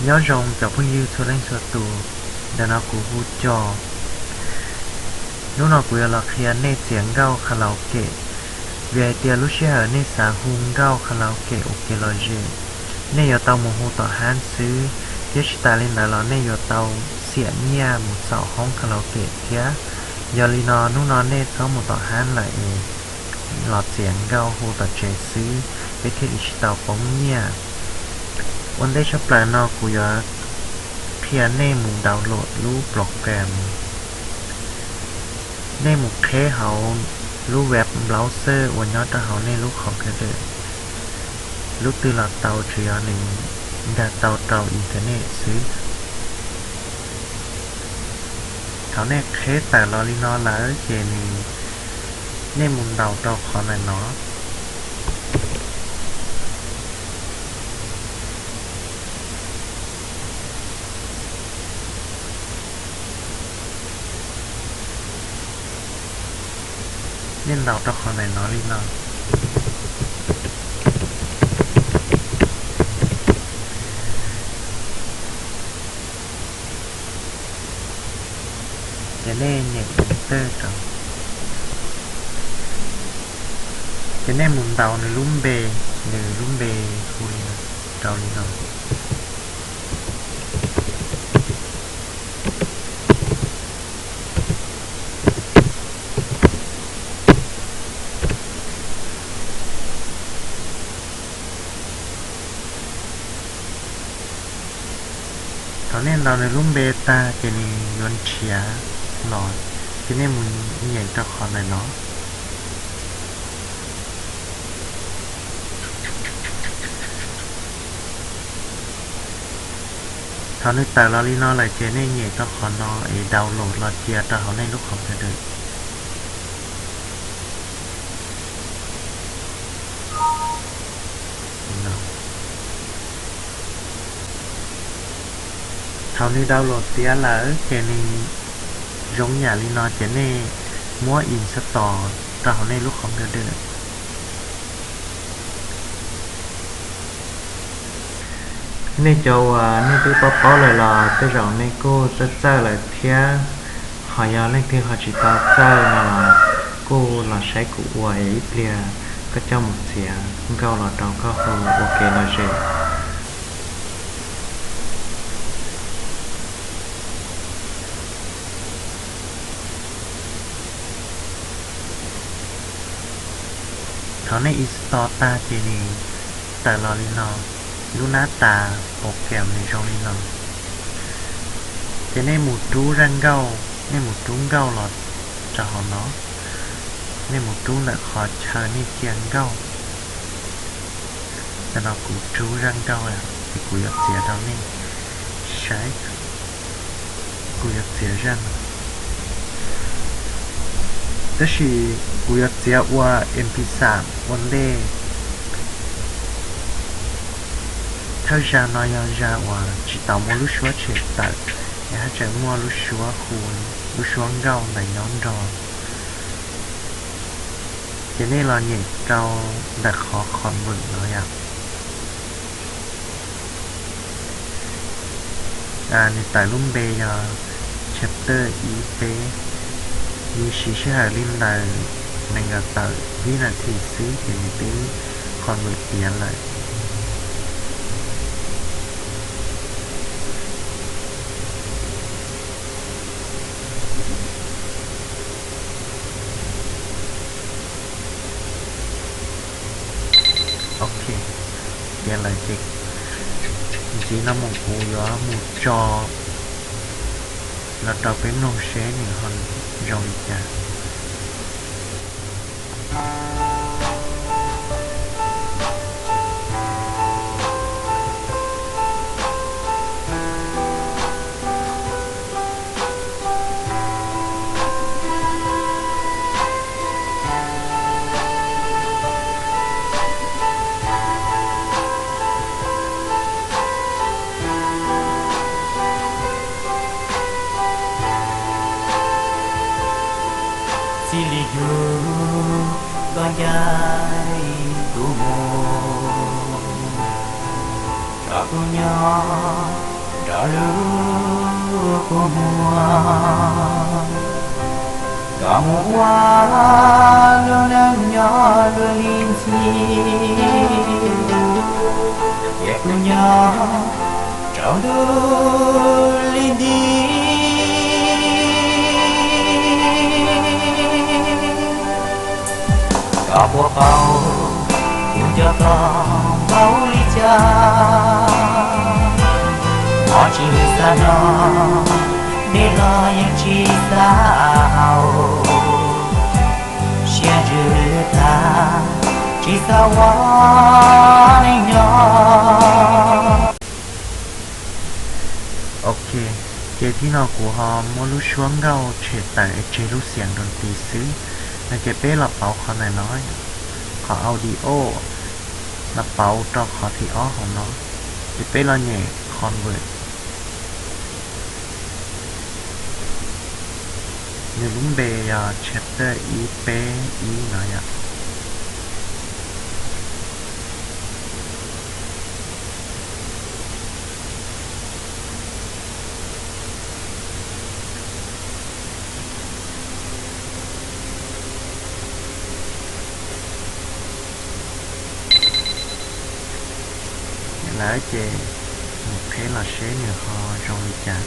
Nyob zoo cov phooj ywg txhua leej txhua tus, ntawm no kuv hu Coj. Hnub no kuv yuav los qhia nej txiav nkauj karaoke, vim hais tias lub sij hawm nej xav hu nkauj karaoke ua kev lom zem, nej yuav tau mus hu tom hab xwb, thiab tsis tas li ntawd los nej yuav tau xiam nyiaj mus xaum hoob karaoke thiab. Yog li no hnub no nej txhob mus tom hab lawm es los txiav nkauj hu tom tsev xwb, peb thiaj li tsis tau poob nyiaj. Ua ntej tshaj plaws no kuv yuav qhia nej mus download lub program. Nej mus qheb hauv lub web browser uas nyob rau hauv nej lub computer, lub twg los tau, tsuas yog nws nkag tau rau internet xwb. Thaum nej qheb tawm los li no lawm ces nws, nej mus ntaus rau qhov ntawm no. Nej ntaus rau qhov ntawm no li no. Ces nej nyem enter rau. Ces nej mus ntaus nws lub npe, nws lub npe hu li no, rau li no. Thaum nej ntaus nws lub npe tag ces nws yuav nrhiav los, ces nej mus nyem rau qhov ntawm no. Thaum nws tawm los li no lawm ces nej nyem rau qhov no es download los cia rau hauv nej lub computer. Thaum nws download tiav lawm ces nws zoo yam li no ces nej muab install rau hauv nej lub computer. Nej cov uas nej twb paub paub lawm los tej zaum nej kuj txawj txawj lawm thiab, ho yog leej twg ho tsis tau txawj no los kuj los saib kuv ua es ib pliag koj coj mus txiav nkauj los rau koj hu ua kev lom zem. Thaum nej install tag ces nws tawm los li no, lub nab tas program nws zoo li no. Ces nej mus rub zaj nkauj, nej mus rub nkauj los rau hauv no, nej mus rub ntawm qhov chaw nej cia nkauj. Tam no kuv rub zaj nkauj ces kuv yuav txiav rau nej saib. Kuv yuav txiav zaj no, tab sis kuv yuav txiav ua MP xam ua ntej. Thawj zaj no yog zaj uas tsis tau muaj lub suab tshem tawm, es haj tseem muaj lub suab hu, lub suab nkauj ntawm nyob nrog. Ces nej los nyem rau ntawm qhov convert no yom. Nws tawm lub npe yog chapter ib peb, nws siv sij hawm li ntawm nees nkaum tawm vib nas this xwb ces nws twb convert tiav lawm. Ok, tiav lawm ces ntxiv no mus kuv yuav mus tso los rau peb mloog seb nws ho zoo li cas. Txij li hnub koj ncaim kuv mus, tso kuv nyob Rau lub kua muag, koj mus ua lub neej nyob luag li ntxhi, ces kuv nyob rau ntuj li nti. Koj puas paub kuv nco koj npaum li cas? Hmo tsis xav noj, dej los yeej tsis xav haus, siab ntsws tag, tsis xav ua neej nyob. Ok, ces thib no kuv ho muab lub suab nkauj tshem tawm es tseg lub xiam nroo tis xwb. No ces peb los pauv qhov ntawm no, qhov audio, los pauv rau qhov thib ob hauv no, ces peb los nyem convert. Nws lub npe yog chapter ib peb ib no yom. Lawm ces mus qheb los seb nws ho zoo li cas.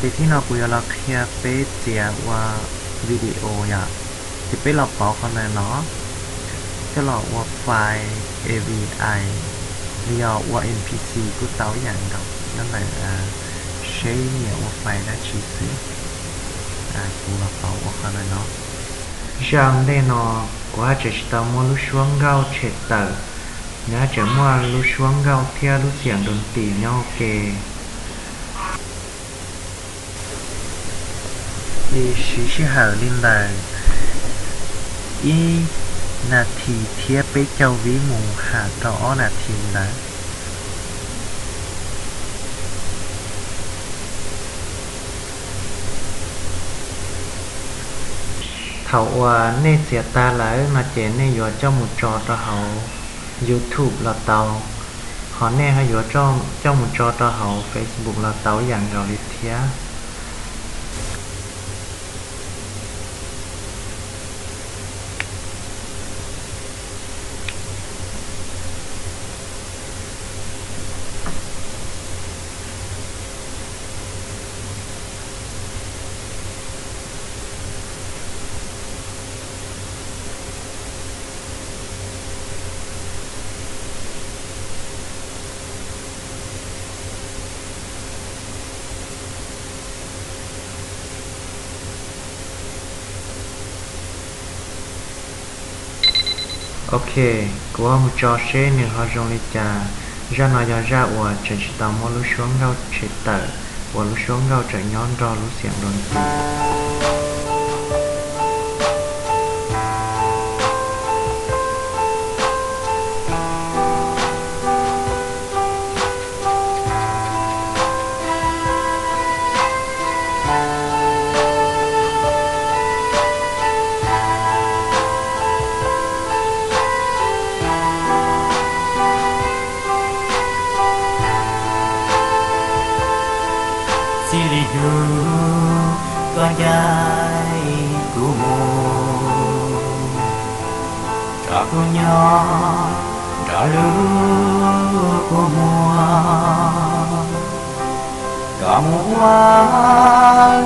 Ces thib no kuv yuav los qhia peb txiav ua video yom. Ces peb los pauv qhov ntawm no, coj los ua file A V I, los yog ua M P C kuj tau ib yam nkaus, nyob ntawm seb nyiam ua file dab tsi xwb. Kuv los pauv ua qhov ntawm no. Zaj ntej no kuv haj tseem tsis tau muab lub suab nkauj tshem tawm, nws haj tseem muaj lub suab nkauj thiab lub xiam nroo tis nyob ua ke. Ces siv sij hawm li ntawm ib nas this thiab peb caug vib mus ham rau ob nas this ntawd. Thaum uas nej txiav tag lawm no ces nej yuav coj mus tso rau hauv YouTube los tau, ho nej ho yuav coj mus tso rau hauv Facebook los tau ib yam nkaus li thiab. Ok, kuv ho mus tso seb nws ho zoo li cas. Zaj no yog zaj uas tseem tsis tau muab lub suab nkauj tshem tawm, uas lub suab nkauj tseem nyob nrog lub xiam nroo tis. Txij li hnub koj ncaim Kuv nyob nrog lub kua muag, koj mus ua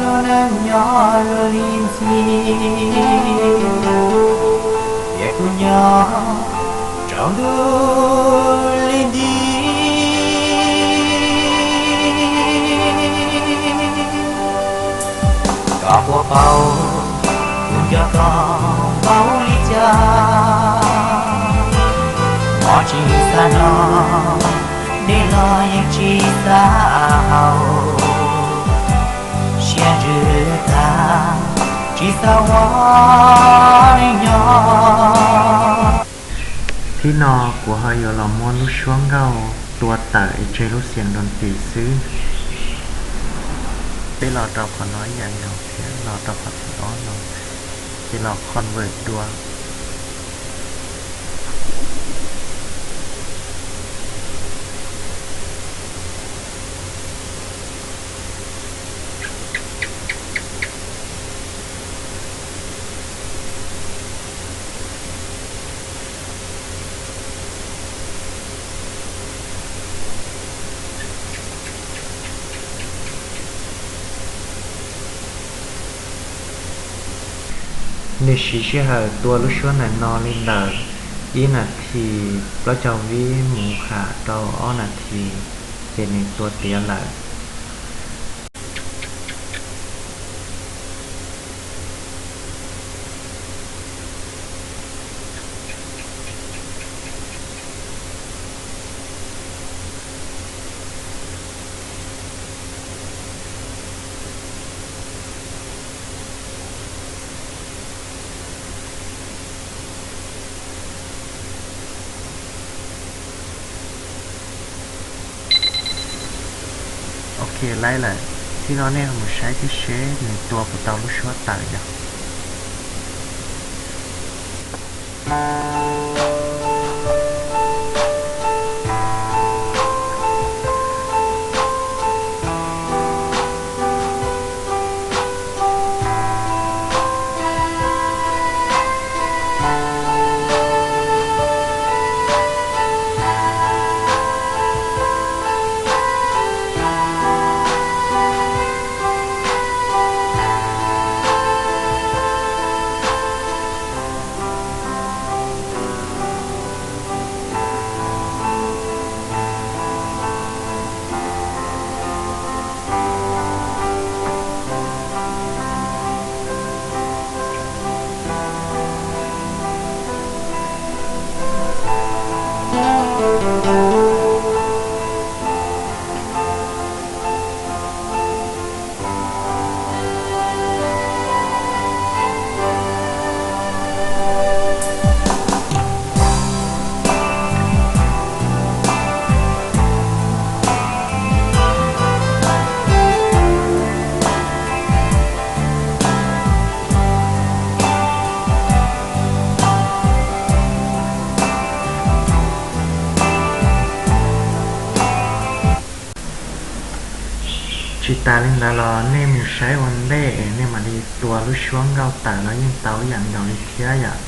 lub neej nyob luag li ntxhi, thiab kuv nyob rau ntuj li nti. Koj puas paub kuv nco koj npaum li cas? Hmov tsis xav noj, dej los yeej tsis xav haus, siab ntsws tag, tsis xav ua neej nyob. Thib no kuv ho yuav los muab lub suab nkauj tua tawm es tseg lub xiam nroo tim xwb. Peb los rau qhov no ib yam nkaus thiab, los rau qhov thib ob no, ces los convert dua. Nws siv sij hawm tua lub suab ntawm no li ntawm ib nas this plaub caug vib mus ham rau ob nas this, ces nws tua tiav lawm. Ok, laib lawm. Thib no nej mus saib thiab seb nws tua puas tau lub suab tawm yom. Tsis tas li ntawd los nej mus saib ua ntej es nej mam li tua lub suab nkauj tawm los yeej tau ib yam nkaus li thiab yom.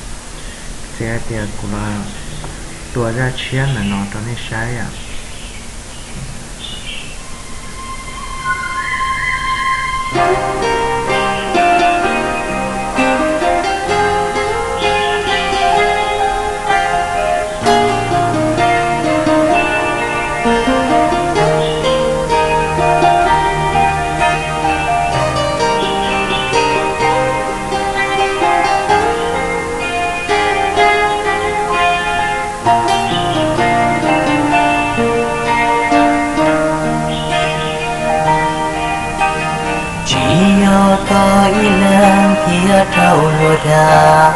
Txiav hais tias kuv los tua zaj tshiab ntawm no rau nej saib yom. Tsis yog koj ib leeg thiab rau luag dag,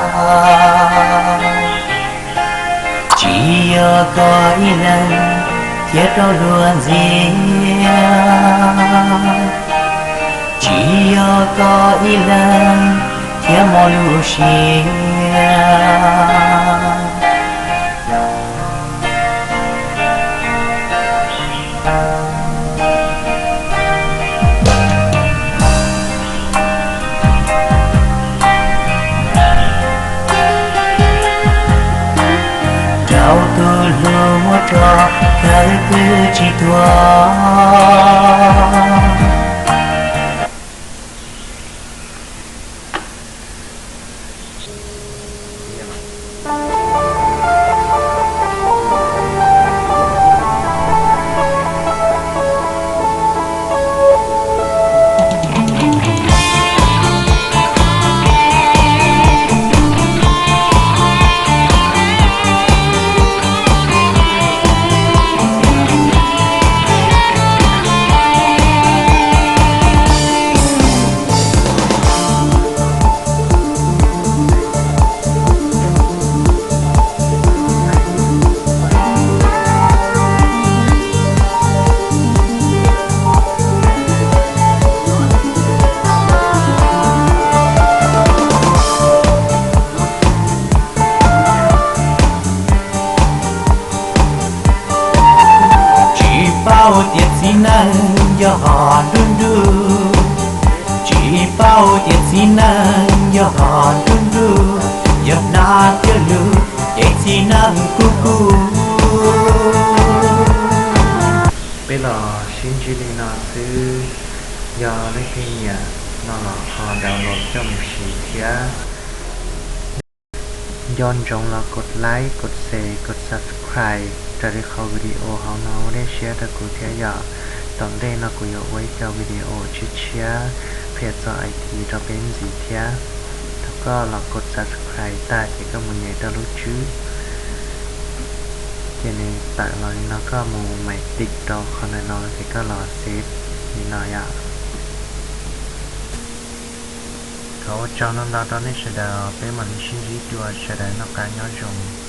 tsis yog koj ib leeg thiab rau luag ntxias, tsis yog koj ib leeg thiab mob lub siab. dua. Tsis paub tias txiv neej yog hom nruj nruj, tsis paub tias txiv neej yog hom nruj nruj, yog hnab thiab lus ces txiv neej kuj kub. Peb los sib ntsib li no xwb, yog leej twg nyiam no los ho download coj mus siv thiab. Nco ntsoov los kos like, kos share, kos subscribe raws li qhov video hauv no ua dej siab rau kuv thiab yom. Tom ntej no kuv yuav ua ib co video tshiab tshiab qhia txog I T rau peb ntxiv thiab. Thaum koj los kos subscribe tag ces koj mus nyem rau lub tswb, ces nws tawm los li no, koj mus maiv tim rau qhov ntawm no ces koj los save li no yom. Thov ua tsaug ntau ntau rau nej sawv daws, peb mam li sib ntsib dua, sawv daws noj qab nyob zoo.